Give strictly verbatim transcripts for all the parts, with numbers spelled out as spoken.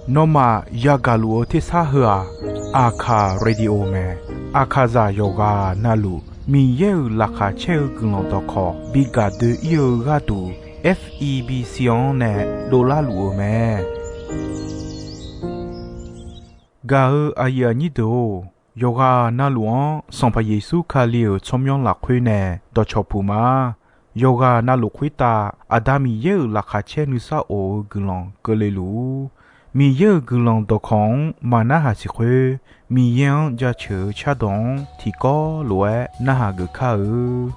Nawmaf yagaq luf-eu tersar heu-aq, Aqkaq Radio mae. Aqkaqzaq yawqghaq navluf Miqyaer-euq laqkhaq caer-eu guiqlanq dawqkawq bi gaq doe-ir-eu gharduq, F E B C-anr nae dovlar luf-eu mae. Gaq-eu aqyuif aqnyir deuq-or, yawqghaq navluf-anr Sanqpaq Yeqsur Kali-euq tsawrmyanr lafkhoer nae dawqcawq puq ma. Yawqghaq navluf khoertav Aqda Miqyaer-euq laqkhaq caer nuisar of-eu guiqlanq keuvle luf-ur. Miqyaer-euq guiqlanq dawqkawq-anr maqnarhaq siq khoer, Miqyaer-anr jaceuq-eu cardawq-anr tiqkawv lof-aer narhaq geuf kar-eu.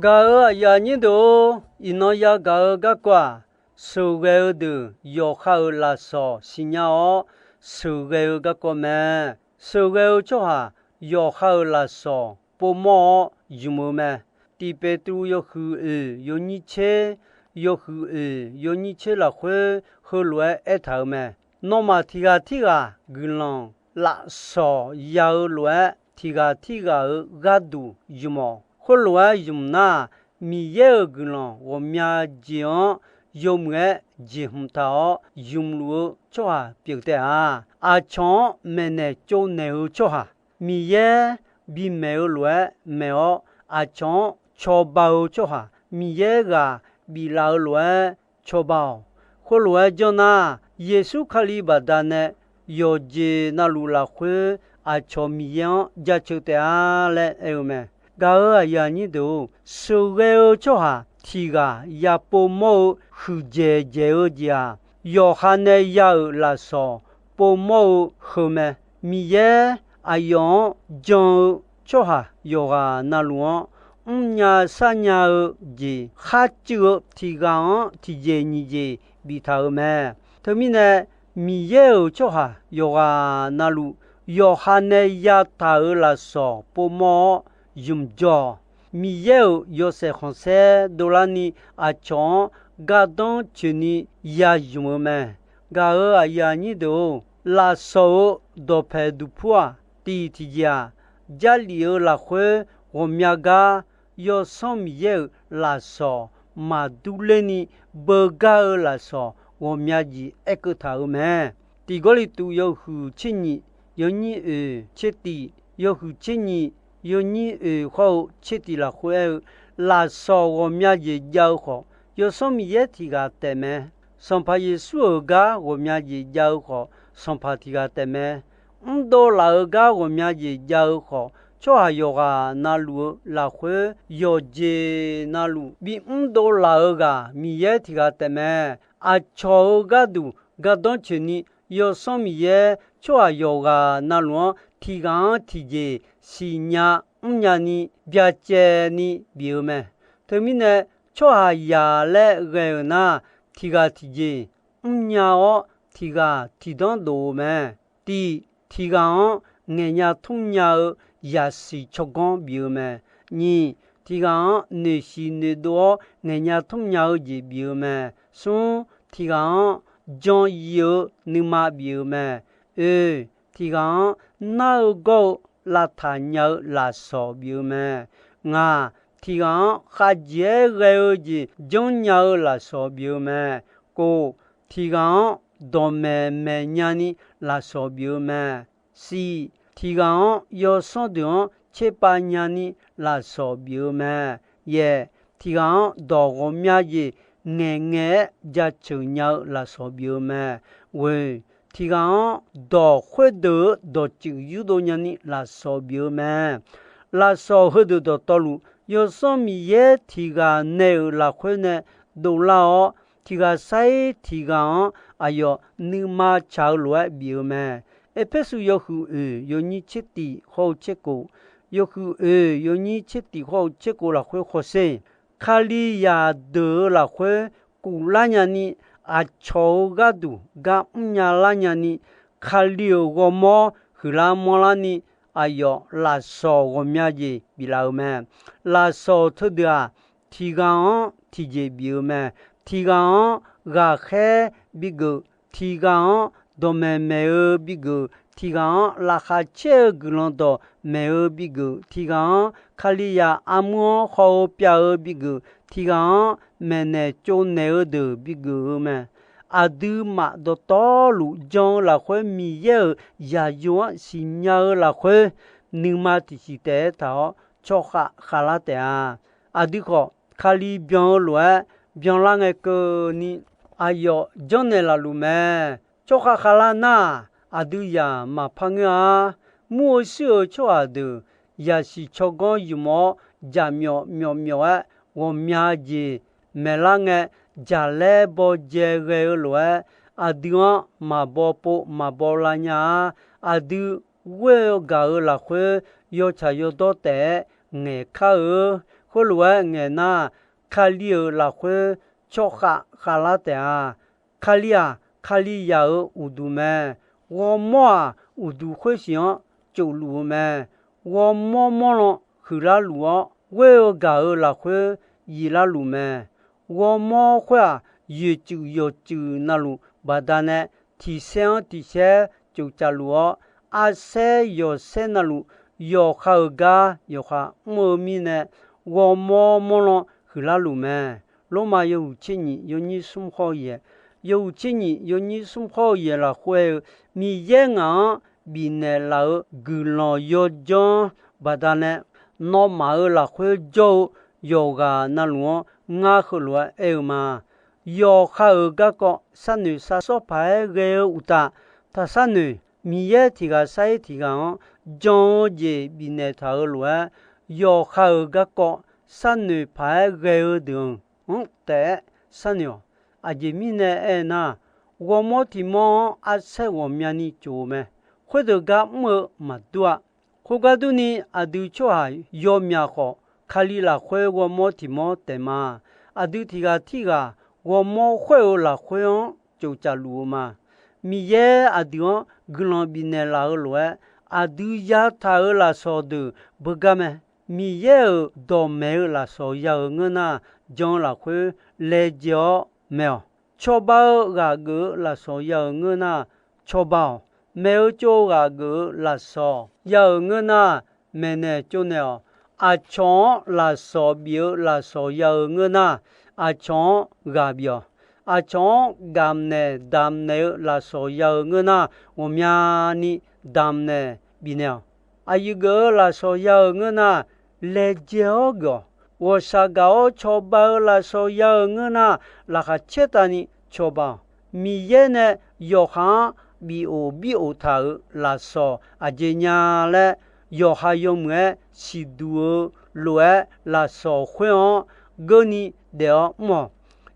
Gaq-euq aqyuif aqnyir deuq-or, iqnan yagaq-eu garkawv-aq, sheuqghae-eu deuq yawqha-euq lafsawq siqnya-awr sheuqghae-eu garkawv mae. Sheuqghae-eu tsawrhaq yawqha-euq lafsawq povmawr-awr ymq-eu mae. Tiq Peqtruv yawhuiq oeq yawnyir tser, yawhuiq oeq yawnyir tser lafkhoer heulof-aer aertaq-euq mae. Nawmaf tiq ghaq tirghaq guiqlanq lafsawq ya-eu lof-aer, tiq ghaq tirghaq-euq gharduq ymq-awq. Khoerlof-aer ymq nar, Miqyaer-euq guiqlanq ghawqmya jeq-anr yawmuiq-aer jeqhmq taq-awr ymq luf-eu tsawrhaq pyeuf taef-a. Aqcawq-anr maeqnaeq tsovnaeq-eu tsawrhaq, Miqyaer bimaeq-eu lof-aer maeq-awr, aqcawq-anr cawba-eu tsawrhaq, Miqyaer ghaq biflaf-eu lof-aer cawba-awq. Khoerlof-aer janr nar, Yeqsur Kali baqdanae yawqjeq navluf lafkhoer aqcawq Miqyaer-anr jaceuq taef-a laer aer-eu mae. Gaq-euq aqyuif aqnyir deuq-or, sheuqghae-eu tsawrhaq tiq ghaq ya povmawr-eu huiqdzaeq dzaeq-eu jeq-aq, yawqha nae ya-euq lafsawq povmawr-eu heu mae. Miqyaer aqyawf-anr jan-eu tsawrhaq yawqghaq navluf-anr mrnya sharnya-eu jeq kharcuiv-eu tiq ghaq-anr tiqjeq nyiq jeq biftaq-euq mae. Teumirnae, Miqyaer-euq tsawrhaq yawqghaq navluf yawqha nae yataq-euq lafsawq povmawr-awr ymq jawr-awq. Miqyaer-euq yawshaef khanqsaer dovlarni aqcawq-anr gardanr coeqni ya ymq-eu mae. Gaq-euq aqyuif aqnyir deuq-or, lafsawq-euq dawqpaeq duqpur-aq, tiq tiqjeq-aq, Jarlif-eu lafkhoer ghawqmya gar Yawsanr Miqyaer-euq lafsawq maqdur lerni beugar-eu lafsawq ghawqmya jeq aerkeuv taq-euq mae. Tiq Gawrliqtu yawhuiq tser nyiq yawnyir oeq tser tiq, yawhuiq tser nyiq yawnyir oeq khawr-eu tser tiq lafkhoer aer-eu, lafsawq ghawqmya jeq jav-eu khawf, Yawsanr Miqyaer tiq ghaq taef mae. Sanqpaq Yeqsur-euq gar ghawqmya jeq jav-eu khawf, Sanqpaq tiq ghaq taef mae. Mrdov laf-euq gar ghawqmya jeq jav-eu khawf, tsawrhaq yawqghaq navluf-eu lafkhoer yawqjeq navluf bimrdov laf-eu ghaq Miqyaer tiq ghaq taef mae. Aqcawq-euq gharduq gardanr coeqni, Yawsanr Miqyaer tsawrhaq yawqghaq navluf-anr tiq ghaq-anr tiqjeq siqnya mrnya ni byacaevni bif-eu mae. Teumirnae, tsawrhaqzaq laer ghae-euq nar, tiq ghaq tiqjeq mrnya-awr, tiq ghaq tiqdanr dof-eu mae. Tiq, tiq ghaq-anr ngaeqnya tmrnya-eu yasiq tsawrganr bif-eu mae. Nyiq, tiq ghaq-anr noeqshiq noeqdov-awr ngaeqnya tmrnya-eu jeq bif-eu mae. Smr, tiq ghaq-anr jan yif-eu nuima bif-eu mae. Oe, tiq ghaq-anr nar-eu gawr-eu lavtaq nya-eu lafsawq bif-eu mae. Ngaq, tiq ghaq-anr khavjeq-aer ghae-eu jeq janrnya-eu lafsawq bif-eu mae. Kov, tiq ghaq-anr dawqmaeq maeq nyani lafsawq bif-eu mae. Siq, tiq ghaq-anr yawsanr deuq-anr tserpav nyani lafsawq bif-eu mae. Yaeq, tiq ghaq-anr dawq ghawqmya jeq ngaeqngae-aer jaceuq nya-eu lafsawq bif-eu mae. Ghoeq, tiq ghaq-anr dawq khoerdeuq-euq dawqtsuif yurdov nyani lafsawq bif-eu mae. Lafsawq heudeuq dawqtawvluf, Yawsanr Miqyaer tiq ghaq nae-euq lafkhoer nae dovlar-awr, tiq ghaq sair tiq ghaq-anr aqyawf nuima tsaq-eu lof-aer bif-eu mae. Erpersu yawhuiq oeq yawnyir tser tiq hawr-eu tser kof, yawhuiq oeq yawnyir tser tiq hawr-eu tser kof lafkhoer hawsher. Kalizaq deuq-euq lafkhoer kuflar nyani, aqcawq-euq gharduq gar mrnya lar nyani, Kali-euq ghawrmawr huiqlar manrlarni, aqyawf lafsawq ghawqmya jeq biflaf-eu mae. Lafsawq teudeuq-aq, tiq ghaq-anr tiqjeq bif-eu mae. Tiq ghaq-anr ghaqkhaer bigeuf, tiq ghaq-anr dawqmaeq maeq-eu bigeuf, tiq ghaq-anr laqkhaq caer-eu guiqlanq dawq maeq-eu bigeuf, tiq ghaq-anr Kalizaq armur-anr haw-eu pyav-eu bigeuf, tiq ghaq-anr maeqnaeq tsovnaeq-eu deuq bigeuf-eu mae. Aqduimaf dawqtawvluf jan-eu lafkhoer Miqyaer-euq zaqyo-anr siqnya-eu lafkhoer, nuima tiqsiq taef-aer taq-awr tsawrkhav khavlar taef-a. Aqdui khawf, Kali byan-eu lof-aer byanlar ngae keuvni, aqyawf janrnaeq laf luf mae. Tsawrkhav khavlar nar-aq, aqdui zaq maqpar ngeur-a. Mur-eu shir-euq tsawrhaq deuq zaqsiq tsawrganr ymq-awr, jaqmyawf myawf myawf-aer ghawqmya jeq maeqlar ngae, jaqlaer bawdzae ghae-eu lof-aer, aqdui-anr maqbaw pov maqbaw lar nya-a. Aqdui ghoer-eu gaq-euq lafkhoer yawtsaq yawdawr taef-aer ngaeq kar-eu. Khoerlof-aer ngaeq nar, Kali-euq lafkhoer tsawrkhav khavlar taef-a. Kali-aq, Kalizaq-euq uqduq mae. Ghawrmawr-aq, uqduq khoersiq-anr tsofluf-eu mae. Ghawrmawr mawrlan huiqlar luf-awr, ghoer-eu gaq-euq lafkhoer yiflar luf mae. Ghawrmawr khoer-aq, yoeqtsuif yawqtsuif navluf baqdanae tiqsaer-anr tiqsaer tsoftsaf luf-awr, arsaer yawqsaer navluf yawqha-euq gar yawqha mr-eu mirnae, ghawrmawr mawrlan huiqlar luf mae. Lormav yawhuiq tser nyif yawnyir smr khawr yaeq, yawhuiq tser nyif yawnyir smr khawr yaeq lafkhoer-eu, Miqyaer ngaq-anr bifnaeq laf-euq guiqlanq yawjanr baqdanae, nawmaf-euq lafkhoer jawr-eu yawqghaq navluf-anr ngar heulof-aer aer-eu ma. Yawqha-euq garkawv sharnoeq sharsawr paq-aer ghae-eu uqtaf, taqsharnoeq. Miqyaer tiq ghaq sar-ir tiq ghaq-anr jan-eu jeq bifnaeq taq-euq lof-aer, yawqha-euq garkawv sharnoeq paq-aer ghae-eu deuq-anr taef-aer sharnoeq-awq. Aqjeq mirnae aernar, ghawrmawr tiq mawr-anr arsaer ghawqmyani tsof-eu mae. Khoerdeuq gar mr-eu maqdur-a. Khoergar durni, aqdui tsawrhaq yawmyaq khawf, Kali lafkhoer ghawrmawr tiq mawr taef ma. Aqdui tiq ghaq tirghaq ghawrmawr khoer-eu lafkhoer-anr tsoftsaf luf-eu ma. Miqyaer aqdui-anr guiqlanq bifnaeq laf-eu lof-aer, aqdui yataq-euq lafsawq deuq beugar mae. Miqyaer-euq dawqmaeq-eu lafsawq ya-euq ngeur nar, jan-eu lafkhoer laejae-awr maeq-awq. Cawba-eu ghaq geuf-eu lafsawq ya-euq ngeur nar, cawba-awq. Maeq-eu tsov-eu ghaq geuf-eu lafsawq ya-euq ngeur nar, maeqnaeq tsovnaeq-awq. Aqcawq-anr lafsawq bif-eu lafsawq ya-euq ngeur nar, aqcawq-anr ghaq bif-awq. Aqcawq-anr gamq naeq damq naeq-eu lafsawq ya-euq ngeur nar, ghawqmyani damq naeq bifnaeq-awq. Aqyuif geuf-eu lafsawq ya-euq ngeur nar, laejae-awr geuf-awq. Ghawqshaq gaq-awr cawba-eu lafsawq ya-euq ngeur nar, laqkhaq caertavni cawba-awq. Miqyaer nae yawqha-anr bif of bir of taq-euq lafsawq aqjeq nya laer, yawqha yawmuiq-aer siqduq-eu lof-aer, lafsawq khoer-anr geurni daef-awr mr-awq.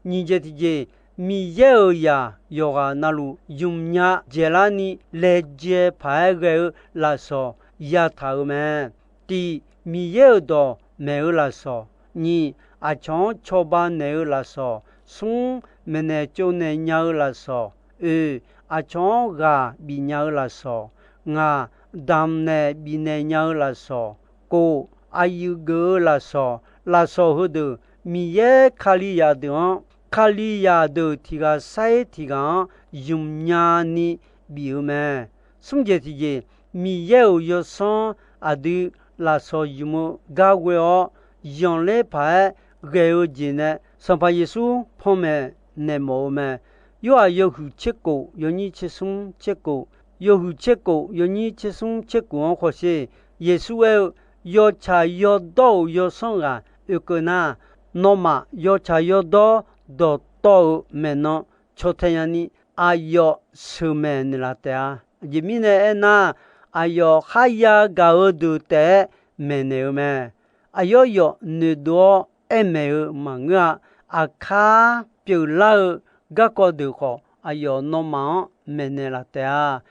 Nyiq jeq tiqjeq, Miqyaer-euq zaq yawqghaq navluf ymq nya dzaeqlarni laejae paq-aer ghae-eu lafsawq yataq-euq mae. Tiq, Miqyaer-euq dawq maeq-eu lafsawq. Nyiq, aqcawq-anr cawba naeq-eu lafsawq. Smr, maeqnaeq tsovnaeq nya-eu lafsawq. Oeq, aqcawq-anr ghaq bifnya-eu lafsawq. Ngaq, damq naeq bifnaeq nya-eu lafsawq. Kof, aqyuif geuf-eu lafsawq. Lafsawq heudeuq Miqyaer Kalizaq deuq-anr, Kalizaq deuq tiq ghaq sar-ir tiq ghaq-anr ymq nyani bif-eu mae. Smr jeq tiqjeq, Miqyaer-euq yawsanr aqdui lafsawq ymq-eu gar ghoe-awr, zanqler paq-aer ghae-eu jeq nae Sanqpaq Yeqsur panmaeq naeq mawf-eu mae. Yorhaq yawhuiq tser kof yawnyir tser smr tser kof, yawhuiq tser kof yawnyir tser smr tser kof-anr hawsher. Yeqsur aer-eu, yawtsaq yawdawr-euq yawsanr ghaq oekeuv nar, nawmaf yawtsaq yawdawr dawqtawv-euq maeqnan caw tae nyani aqyawf sheuqmaeq naeqlaf taef-a. Aqjeq mirnae aernar, aqyawf kharya gaq-eu deuq taef-aer maeqnaeq-eu mae. Aqyawf yawf noeqdov-awr aermaeq-eu maqngeur-a. Aqkar pyeuflar-eu garkawv deuq khawf, aqyawf nawmaf-anr maeqnaeq laf taef-a.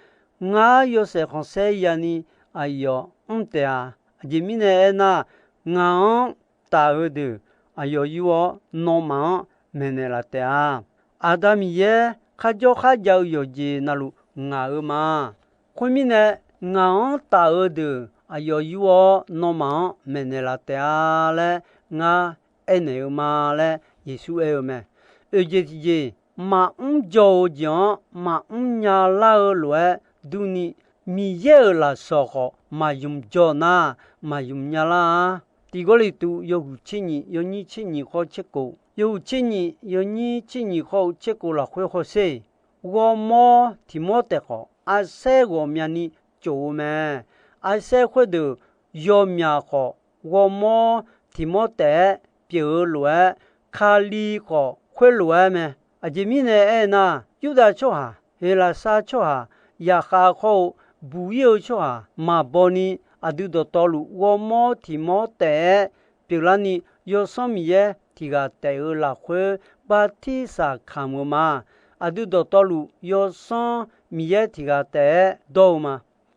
Ngar yawshaef khanqsaer yani aqyawf mr taef-a. Aqjeq mirnae aernar, ngaq-anr taf-eu deuq aqyawf yur-awr nawmaf-anr maeqnaeq laf taef-a. Aqda Miqyaer kharjawr kharjav-eu yawqjeq navluf ngaq-eu ma. Khoermirnae, ngaq-anr taf-eu deuq aqyawf yur-awr nawmaf-anr maeqnaeq laf taef-a laer ngar aernaeq-eu ma laer Yeqsur aer-eu mae. Oeq jeq tiqjeq, maqmr jawr-eu jeq-anr maqmr nyalar-eu lof-aer durni, Miqyaer-euq lafsawq khawf maqymq jawr nar, maqymq nyalar-a. Tiq Gawrliqtu yawhuiq tser nyif yawnyir tser nyif khawr tser kof, yawhuiq tser nyif yawnyir tser nyif khawr-eu tser kof lafkhoer hawsher. Ghawrmawr tiq mawr taef khawf, arsaer ghawqmyani tsof-eu mae. Arsaer khoerdeuq yawmyaq khawf, ghawrmawr tiq mawr taef-aer pyeuf-eu lof-aer, Kali khawf khoerlof-aer mae. Aqjeq mirnae aernar, Yurdav tsawrhaq, Heqlaqsar tsawrhaq, zaqkhav khawr-eu buq-ir-eu tsawrhaq maqbaw ni, aqdui dawqtawvluf ghawrmawr tiq mawr taef-aer pyeuflarni, Yawsanr Miqyaer tiq ghaq taef-eu lafkhoer bartirsaq kamq-eu ma. Aqdui dawqtawvluf Yawsanr Miqyaer tiq ghaq taef-aer dawr-eu ma.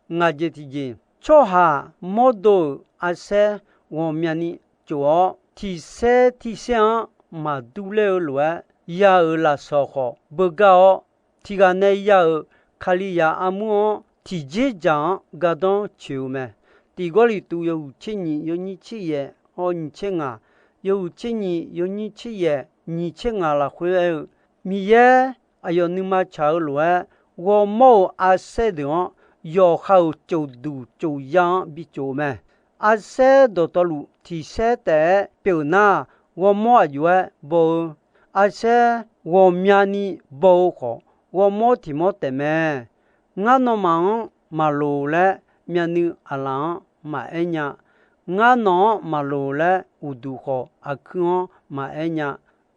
Ngaq jeq tiqjeq, tsawrhaq mawrdo-euq arsaer ghawqmyani tsof-awr, tiq saer tiq saer-anr maqdur ler-eu lof-aer ya-euq lafsawq khawf beugar-awr, tiqghaq nae ya-euq Kalizaq armur-anr tiqjeq dzaq-anr gardanr coeq-eu mae. Tiq Gawrliqtu yawhuiq tser nyiq yawnyir tser yaeq hawr nyiq tser ngaq, yawhuiq tser nyiq yawnyir tser yaeq nyiq tser ngaq lafkhoer aer-eu, Miqyaer aqyawf nuima tsaq-eu lof-aer, ghawrmawr-euq arsaer deuq-anr yawqha-euq tsofduq tsofya-anr bitsof-eu mae. Arsaer dawqtawvluf tiq saer taef-aer pyeuf nar, ghawrmawr aqjox-aer baw-eu. Arsaer ghawqmyani baw-eu khawf, ghawrmawr tiq mawr taef mae. Ngar nawmaf-anr maqloq laer myavnuiv aqlaf-anr maqaer nya. Ngar nawq-anr maqloq laer uqduq khawf aqkuir-anr maqaer nya.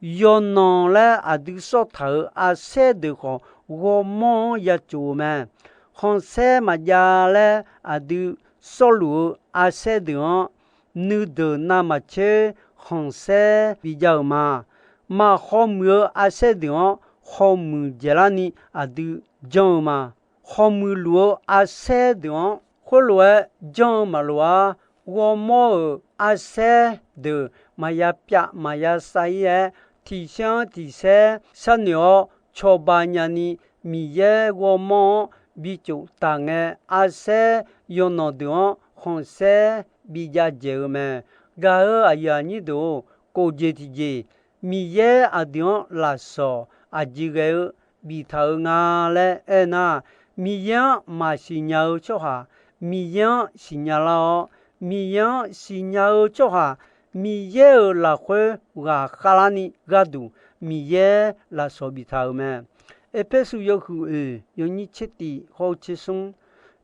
Yawqnan laer aqdui sawr taq-euq arsaer deuq khawf, ghawrmawr-anr yatsof-eu mae. Khanqsaer maqjav laer aqdui sawrluf-eu arsaer deuq-anr, nuideuq navmaqtser khanqsaer bijav-euq ma. Maq khawmuiq-eu arsaer deuq-anr khawmuiq dzaeqlarni aqdui janr-eu ma. Khawmuiq luf-eu arsaer deuq-anr khoerlof-aer janr-eu maqloq-ar. Ghawrmawr-euq arsaer deuq maqya pyav maqya sav-ir-aer, tiq saer-anr tiq saer sharnoeq-awr cawba nyani, Miqyaer ghawrmawr-anr bitsof taq ngae, arsaer yawqnan deuq-anr khanqsaer bijav dzaeq-eu mae. Gaq-euq aqyuif aqnyir deuq-or, kof jeq tiqjeq, Miqyaer aqdui-anr lafsawq aqjeq ghae-eu biftaq-eu nga laer aernar, Miqyaer-anr maqsiq nya-eu tsawrhaq Miqyaer-anr siqnya lar-awr, Miqyaer-anr siqnya-eu tsawrhaq Miqyaer-euq lafkhoer ghaqkhav larni gharduq Miqyaer lafsawq biftaq-euq mae. Erpersu yawhuiq oeq yawnyir tser tif hawr-eu tser smr,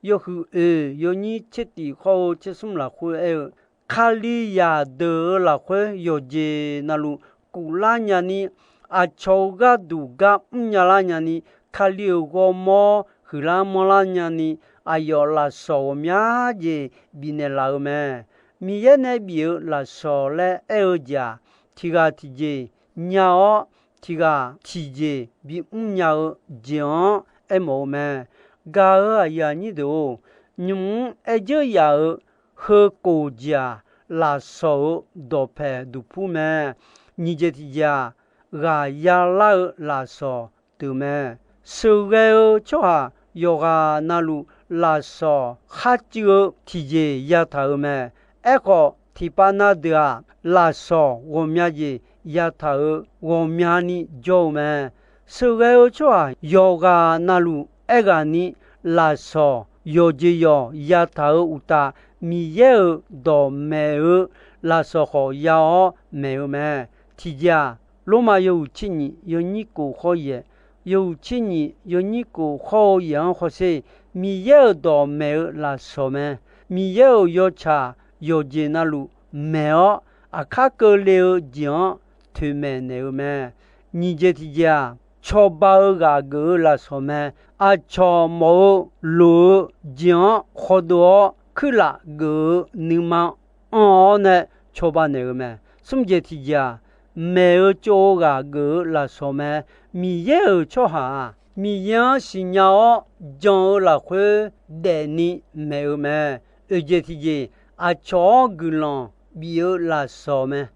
yawhuiq oeq yawnyir tser tif hawr-eu tser smr lafkhoer aer-eu, Kalizaq deuq-euq lafkhoer yawqjeq navluf kuflar nyani, aqcawq-eu gharduq gar mrnya lar nyani, Kali-euq ghawrmawr huiqlar manrlar nyani, aqyawf lafsawq ghawqmya jeq bifnaeq laf-eu mae. Miqyaer nae bif-eu lafsawq laer aer-eu jeq-aq, tiq ghaq tiqjeq nya-awr, tiq ghaq tiqjeq bimr nya-eu jeq-anr aermawf-eu mae. Gaq-euq aqyuif aqnyir deuq-or, nymq-mr aer dzeur yaf-euq heu kof jeq-aq, lafsawq-euq dawqpaeq duqpur mae. Nyiq jeq tiqjeq-aq, ghaq yalar-eu lafsawq deuq mae. Sheuqghae-eu tsawrhaq yawqghaq navluf lafsawq kharcuiv-eu tiqjeq yataq-euq mae. Aerkhawf, tiqpav na deuq-aq, lafsawq ghawqmya jeq yataq-euq ghawqmyani jawr-eu mae. Sheuqghae-eu tsawrhaq yawqghaq navluf aerghaqni lafsawq yawqjeq yawq yataq-euq uqtaf, Miqyaer-euq dawqmaeq-eu lafsawq khawf ya-awr maeq-eu mae. Tiqjeq-aq, Lormav yawhuiq tser nyiq yawnyir kof hawr-eu yaeq, yawhuiq tser nyiq yawnyir kof hawr-eu yaeq-anr hawsher. Miqyaer-euq dawqmaeq-eu lafsawq mae. Miqyaer-euq yawtsaq yawqjeq navluf maeq-awr, aqkar keuvle-eu jeq-anr toeqmaeq naeq-eu mae. Nyiq jeq tiqjeq-aq, cawba-eu ghaq geuf-eu lafsawq mae. Aqcawq mawf-eu loq-eu jeq-anr khawdov-awr kuirlaf geuf-eu nuima anr-awr nae cawba naeq-eu mae. Smr jeq tiqjeq-aq, maeq-eu tsov-eu ghaq geuf-eu lafsawq mae. Miqyaer-euq tsawrhaq-aq, Miqyaer-anr siqnya-awr jan-eu lafkhoer daefni maeq-eu mae. Oeq jeq tiqjeq, aqcawq-anr guiqlanq bif-eu lafsawq mae.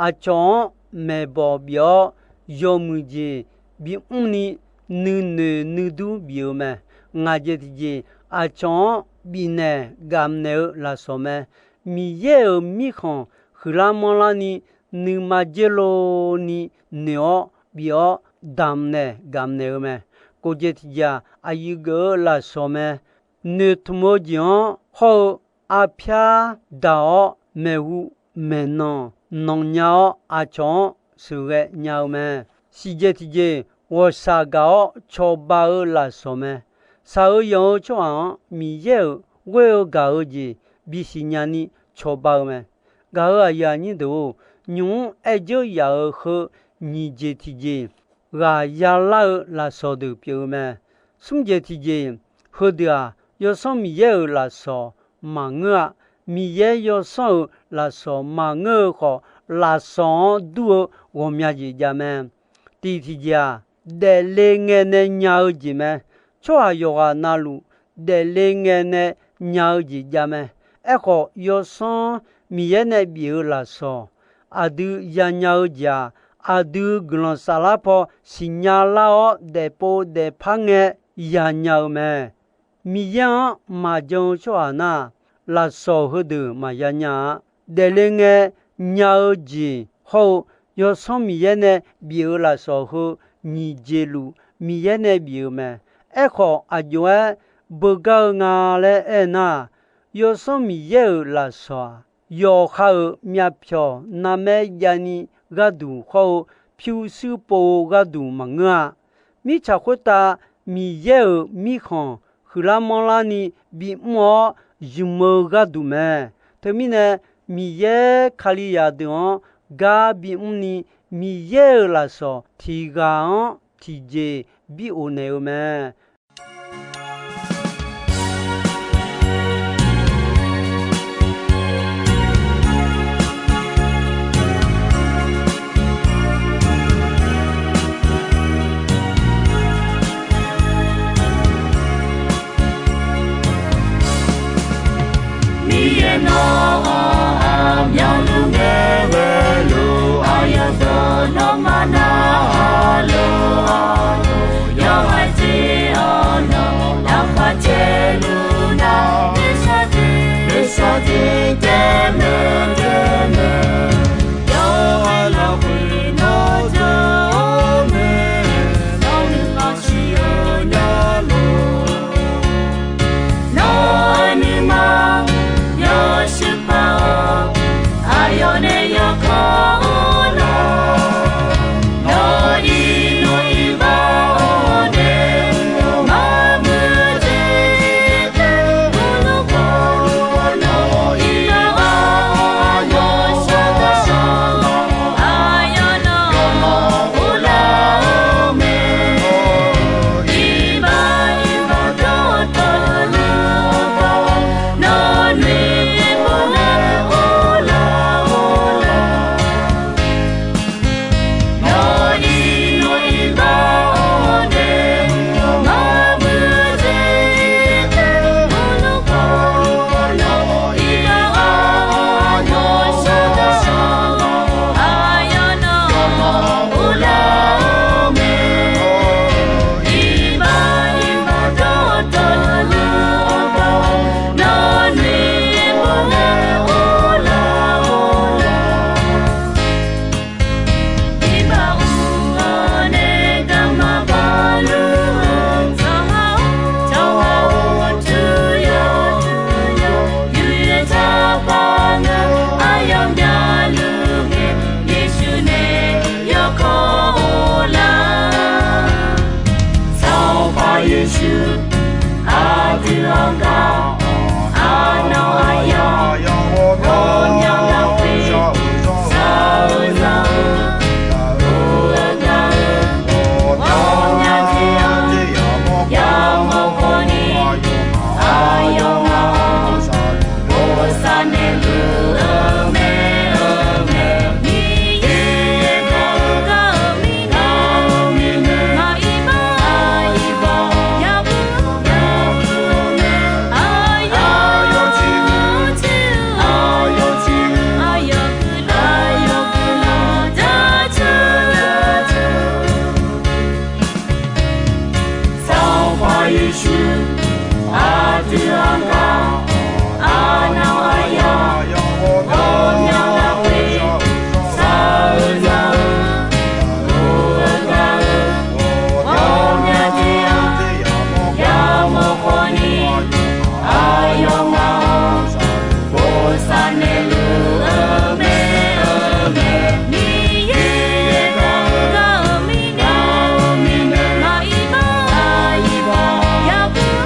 Aqcawq-anr maeqbawq bif-awr yawmuiq jeq bimr ni nuinoeq nuidur bif-eu mae. Ngaq jeq tiqjeq, aqcawq-anr bifnaeq gamq naeq-eu lafsawq mae. Miqyaer-euq mirkhanq huiqlar manrlar ni nuima dzer lov ni noeq-awr bif-awr damq naeq gamq naeq-eu mae. Kof jeq tiqjeq-aq, aqyuif geuf-eu lafsawq mae. Noeqtmq-eu jeq-anr hawr-eu arpyar daq-awr maeqhu maeqnan nanqnya-awr aqcawq-anr sheuqghae nya-eu mae. Siqjeq tiqjeq, ghawqshaq gaq-awr cawba-eu lafsawq mae. Shaq-eu yanq-eu tsawrhaq-anr Miqyaer-euq ghoer-eu gaq-eu jeq bisiq nyani cawba-eu mae. Gaq-euq aqyuif aqnyir deuq-or, nymq-mr aer dzeur yaf-euq heu nyiq jeq tiqjeq ghaq yalar-eu lafsawq deuq pyeuf-eu mae. Smr jeq tiqjeq, heudeuq-aq, Yawsanr Miqyaer-euq lafsawq maqngeur-a. Miqyaer Yawsanr-euq lafsawq maqngeur-eu khawf, lafsawq-anr dur-eu ghawqmya jeq jav mae. Tiq tiqjeq-aq, daefle ngae nae nya-eu jeq mae. Tsawrhaq yawqghaq navluf daefle ngae nae nya-eu jeq jav mae. Aerkhawf, Yawsanr Miqyaer nae bif-eu lafsawq aqdui yanya-eu jeq-aq, aqdui guiqlanq saflar paw siqnya lar-awr daefpov daefpar ngae yanya-eu mae. Miqyaer-anr maqjan-eu tsawrhaq nar, lafsawq heudeuq maqya nya-a. Daefle ngae nya-eu jeq hawr-eu Yawsanr Miqyaer nae bif-euq lafsawq heu nyiq jeq luf Miqyaer nae bif-euq mae. Aerkhawf, aqjox-aer beugar-eu nga laer aernar, Yawsanr Miqyaer-euq lafsawq-aq, yawqha-euq myavpyawq narmaer javni gharduq hawr-eu pyurshuir pov-eu gharduq maqngeur-a. Mirtsaq khoertav Miqyaer-euq mirkhanq huiqlar manrlarni bimr-awr zmq-eu gharduq mae. Teumirnae, Miqyaer Kalizaq deuq-anr gar bimrni, Miqyaer-euq lafsawq tiq ghaq-anr tiqjeq bi of naeq-eu mae. Miqyaer nawr-aq, aqmyanluf ngae ghaeluf-eu aqyawf deuq nawmaf narhaq lof-a. Yawhaiq jeq-awr nawq lafkhoer caevluf nar, nuisar jeq nuisar jeq taef mae taef mae. Yawqha lafkhoer nawr jawr-eu mae, nawr nuima siq-eu nya lor. Nawr-eu nuima yawshuif paq-awr, aqyawf nae yawkawr-eu lar. Nawq-eu iqnan iqbax-awr nae, maqmuiq-eu jeq, heulof-aer nawq-eu iqnan-awr aqyawf shar-eu shar-awr, aqyawf nawq-anr uvlanr-eu mae. Iqbax iqbax dawqtawvluf-eu baw, nawq-eu noeqpov nae uvlanr-eu lar. Nawq-eu iqnan iqbax-awr nae, maqmuiq-eu jeq, heulof-aer nawq-eu iqnan-awr aqyawf shar-eu shar-awr, aqyawf nawq-anr uvlanr-eu mae. Iqbax iqbax dawqtawvluf-eu baw, nawq-eu noeqpov nae uvlanr-eu lar. Iqbax uqmov nae garma baqluf-eu tsawrhaq-or, tsawrhaq-or, tuya tuya, yuryaer taqpar ngae, aqyawf myavluf ngae, Yeqsur nae yawkawr-eu lar. Sanqpaq Yeqsur, aqdui-anr gar, arnan aqyawf, ghawqmya lafkhoer shar-eu shar-eu, ur-eu gar-eu, ghawqmya jeq-anr yamawr khawf ni, aqyawf ngaq-anr bosav naeqluf-eu mae, eu mae. Miqyaer gar-eu gar-eu mirnae, maq iqbax iqbax yabuq-eu mae. Aqyawf ciq-eu, aqyawf ciq-eu, aqyawf guiqlanq, aqyawf guiqlanq jaceuq-eu. Sanqpaq Yeqsur, aqdui-anr gar, arnan aqyawf, ghawqmya lafkhoer shar-eu shar-eu, ur-eu gar-eu, ghawqmya jeq-anr yamawr khawf ni, aqyawf ngaq-anr bosav naeqluf-eu mae, eu mae. Miqyaer gar-eu gar-eu mirnae, maq iqbax iqbax yabuq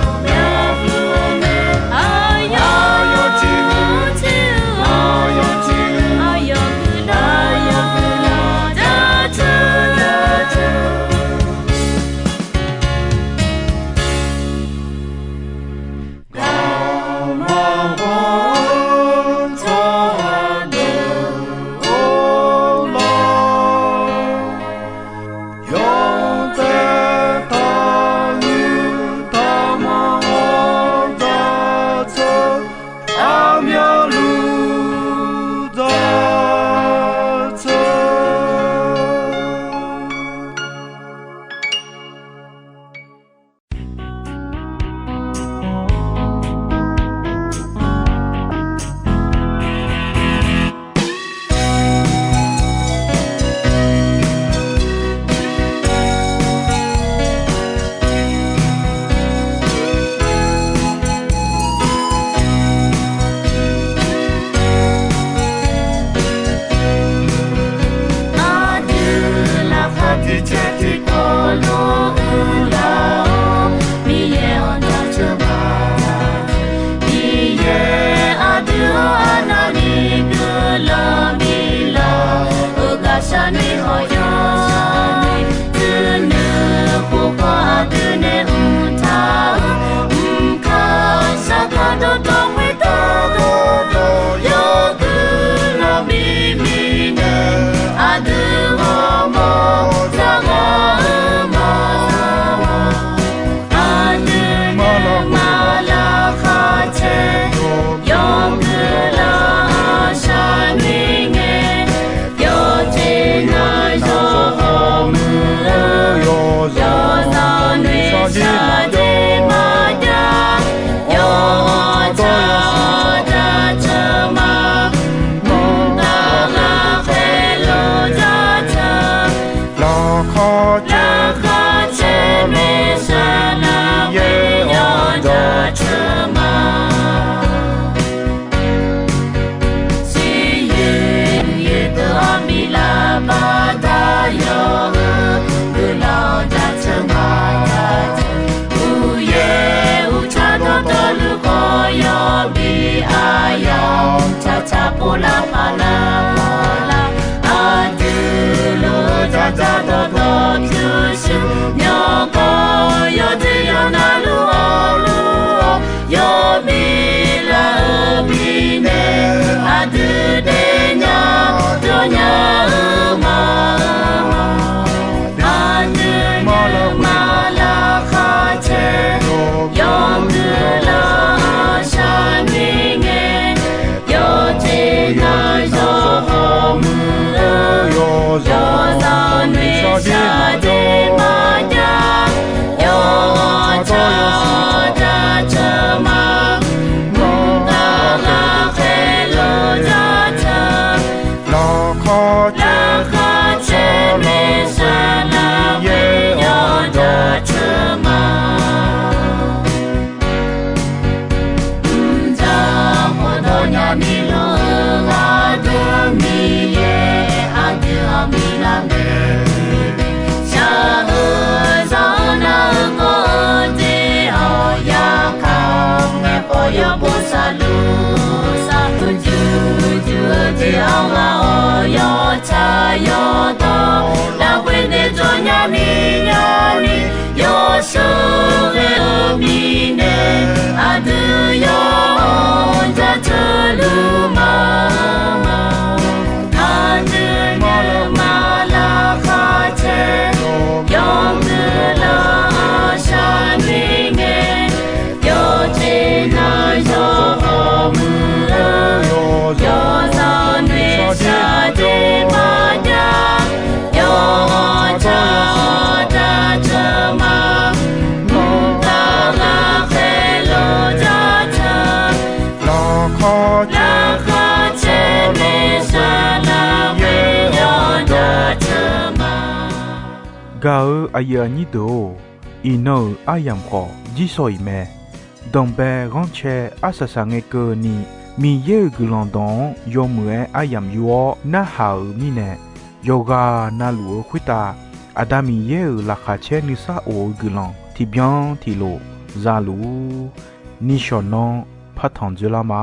Aqlaf-awr yawtsaq yawdawr lafkhoer noeqdzaq nyani nyani, yawsheuq ghae-eu mirnae aqdui yawqha-anr jaceuq luf ma. Aqdui nuima laqkhaq caer yawmuiq laf-awr shaqni ngae, yawqjeq navluf yawmuiq-eu yawqzaq noeqshaq jeq maqjav, yawqha jaceuq ma. Mqtav lafkhoer luf jaceuq, laqkhaq caer noeqshaq lafkhoer yawjaceuq ma. Gaq-eu aqyuif aqnyir deuq-or, iqnan-euq aryamq khawf jirsawq iq mae. Danqbae ghanrcae arsaq saq ngae keuvni, Miqyaer-euq guiqlanq dawq-anr yawmuiq-aer aryamq yur-awr narhaq-euq mirnae, yawqghaq navluf-eu khoertav Aqda Miqyaer-euq laqkhaq caer nuisar of-eu guiqlanq tiqbyan tiqlof za luf-ur. Nishawq nanr partanq dzoerlar ma.